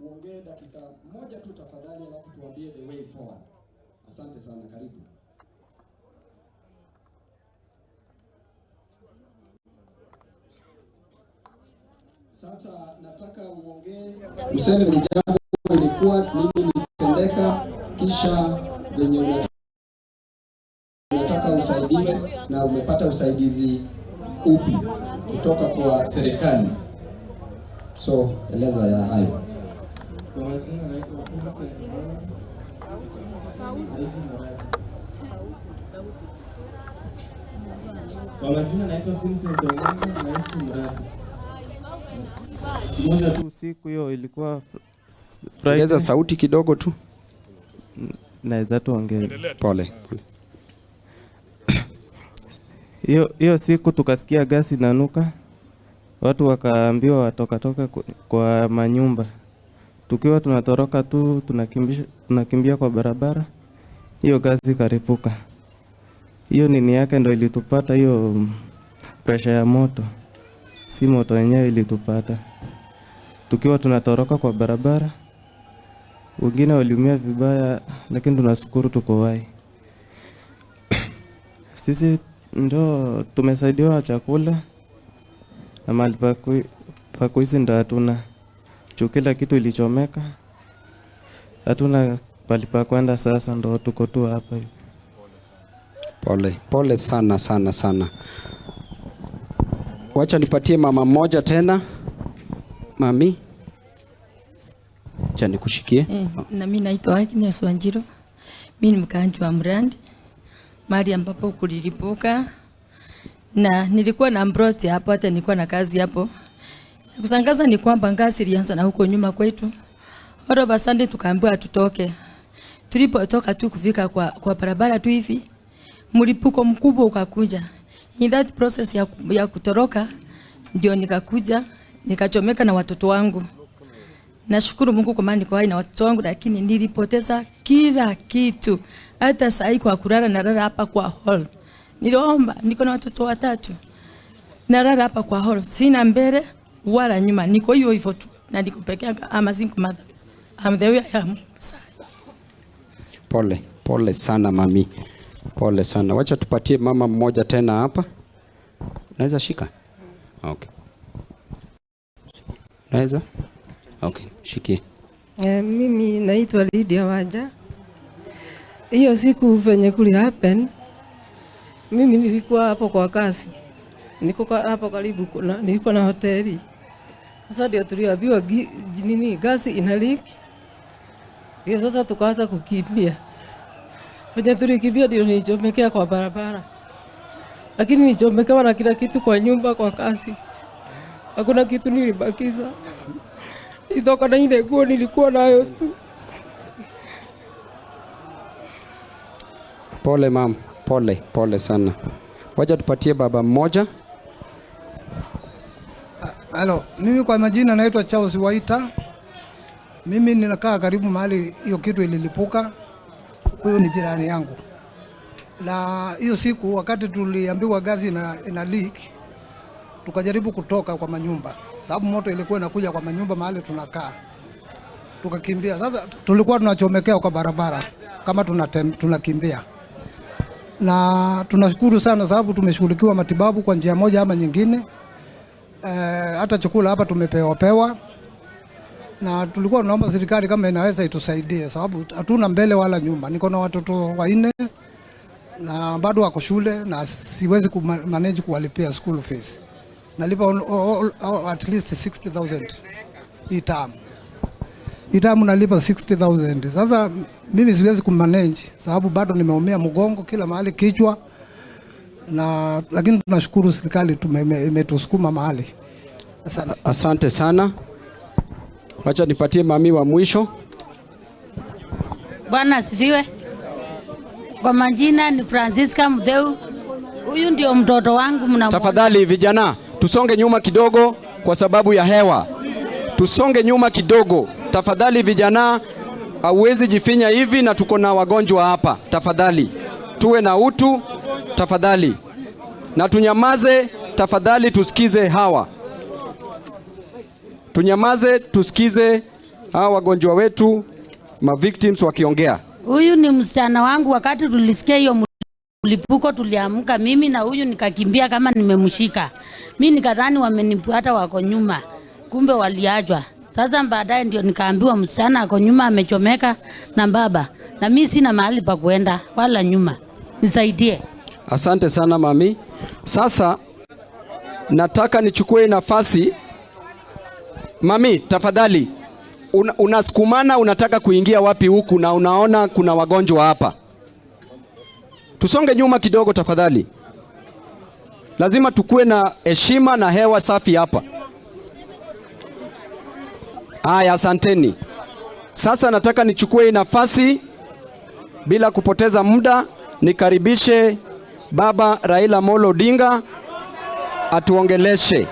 Uongee dakika moja tu tafadhali, alafu tuambie the way forward. Asante sana, karibu. Sasa nataka uongee, useme ni jambo ilikuwa nini ilitendeka, kisha venye unataka usaidiwe na umepata usaidizi upi kutoka kwa serikali. So eleza ya hayo. Kwa majina naitwa Vincent Mwana, naishi Murang'a. Kwa majina naitwa Vincent Ong'ong'o, naishi Murang'a. Moja tu usiku hiyo ilikuwa Friday. Ongeza sauti kidogo tu. Naweza tu ongea. Pole. Pole. Hiyo siku tukasikia gasi inanuka, watu wakaambiwa watokatoka kwa manyumba. Tukiwa tunatoroka tu tunakimbia kwa barabara, hiyo gasi ikaripuka. Hiyo nini yake ndo ilitupata, hiyo pressure ya moto, si moto yenyewe ilitupata. Tukiwa tunatoroka kwa barabara, wengine waliumia vibaya, lakini tunashukuru tuko hai. Sisi ndo tumesaidiwa chakula na mahali pa kuishi ndo hatuna. Juu kila kitu ilichomeka, hatuna pahali pa kwenda sasa, ndo tuko tu hapa hivi. Pole, pole sana sana sana. Wacha nipatie mama mmoja tena. Mami, acha nikushikie. Na mimi naitwa Agnes Wanjiru. Mimi ni mkaaji wa Mrandi, mahali ambapo kulilipuka, na nilikuwa na mbroti hapo, hata nilikuwa na kazi hapo. Kusangaza ni kwamba ngazi ilianza na huko nyuma kwetu. All of Sunday tukaambiwa tutoke. Tulipotoka tu kufika kwa barabara tu hivi, mlipuko mkubwa ukakuja. In that process ya kutoroka ndio nikakuja nikachomeka na watoto wangu. Nashukuru Mungu kwa maana niko hai na watoto wangu, lakini nilipoteza kila kitu. Hata saa hii kwa kulala nalala hapa kwa hall. Niliomba, niko na watoto watatu. Nalala hapa kwa hall, sina mbele wala nyuma. Niko hivyo hivyo tu na niko peke yangu. I'm a single mother. I'm the way I am. Pole, pole sana mami. Pole sana. Wacha tupatie mama mmoja tena hapa. Naweza shika? Okay. Naweza? Okay, shikie. Mimi naitwa Lydia Wanja. Hiyo siku venye kuli happen, mimi nilikuwa hapo kwa kazi. Niko hapo karibu, nilikuwa na hoteli. Sasa ndio tuliambiwa nini gasi ina leak. Ndio sasa tukaanza kukimbia. Venye tulikimbia ndio nilichomekea kwa barabara. Lakini nilichomekewa na kila kitu kwa nyumba, kwa kazi. Hakuna kitu nilibakiza. Nitoka na ile nguo nilikuwa nayo tu. Pole mam, pole, pole sana. Wacha tupatie baba mmoja. Halo, mimi kwa majina naitwa Charles Waita. Mimi ninakaa karibu mahali hiyo kitu ililipuka. Huyo ni jirani yangu. Na hiyo siku wakati tuliambiwa gazi ina leak, tukajaribu kutoka kwa manyumba. Sababu moto ilikuwa inakuja kwa manyumba mahali tunakaa. Tukakimbia. Sasa tulikuwa tunachomekea kwa barabara kama tunakimbia. Na tunashukuru sana sababu tumeshughulikiwa matibabu kwa njia moja ama nyingine. Hata chakula hapa tumepewa pewa. Na tulikuwa tunaomba serikali kama inaweza itusaidie sababu hatuna mbele wala nyuma. Niko na watoto 4 na bado wako shule na siwezi manage kuwalipia school fees. Nalipa at least 60,000 hii term. Hii term nalipa 60,000. Sasa mimi siwezi kumanage sababu bado nimeumia mgongo kila mahali, kichwa. Na lakini tunashukuru serikali imetusukuma mahali. Asante. Asante sana. Wacha nipatie mami wa mwisho. Bwana asifiwe. Kwa majina ni Francisca Mdeu. Huyu ndio mtoto wangu mnamuona. Tafadhali vijana, tusonge nyuma kidogo kwa sababu ya hewa. Tusonge nyuma kidogo. Tafadhali vijana, hauwezi jifinya hivi na tuko na wagonjwa hapa. Tafadhali tuwe na utu tafadhali. Na tunyamaze tafadhali, tusikize hawa. Tunyamaze tusikize Hawa wagonjwa wetu ma victims wakiongea. Huyu ni msichana wangu. Wakati tulisikia hiyo mlipuko, tuliamka mimi na huyu nikakimbia kama nimemshika. Mi nikadhani wamenifuata wako nyuma, kumbe waliachwa. Sasa baadaye ndio nikaambiwa msichana ako nyuma amechomeka na baba, na mi sina mahali pa kuenda wala nyuma, nisaidie. Asante sana, mami. Sasa nataka nichukue nafasi. Mami, tafadhali unasukumana, unataka kuingia wapi huku na unaona kuna wagonjwa hapa? Tusonge nyuma kidogo, tafadhali. Lazima tukue na heshima na hewa safi hapa. Haya, asanteni. Sasa nataka nichukue nafasi bila kupoteza muda nikaribishe Baba Raila Amolo Odinga atuongeleshe.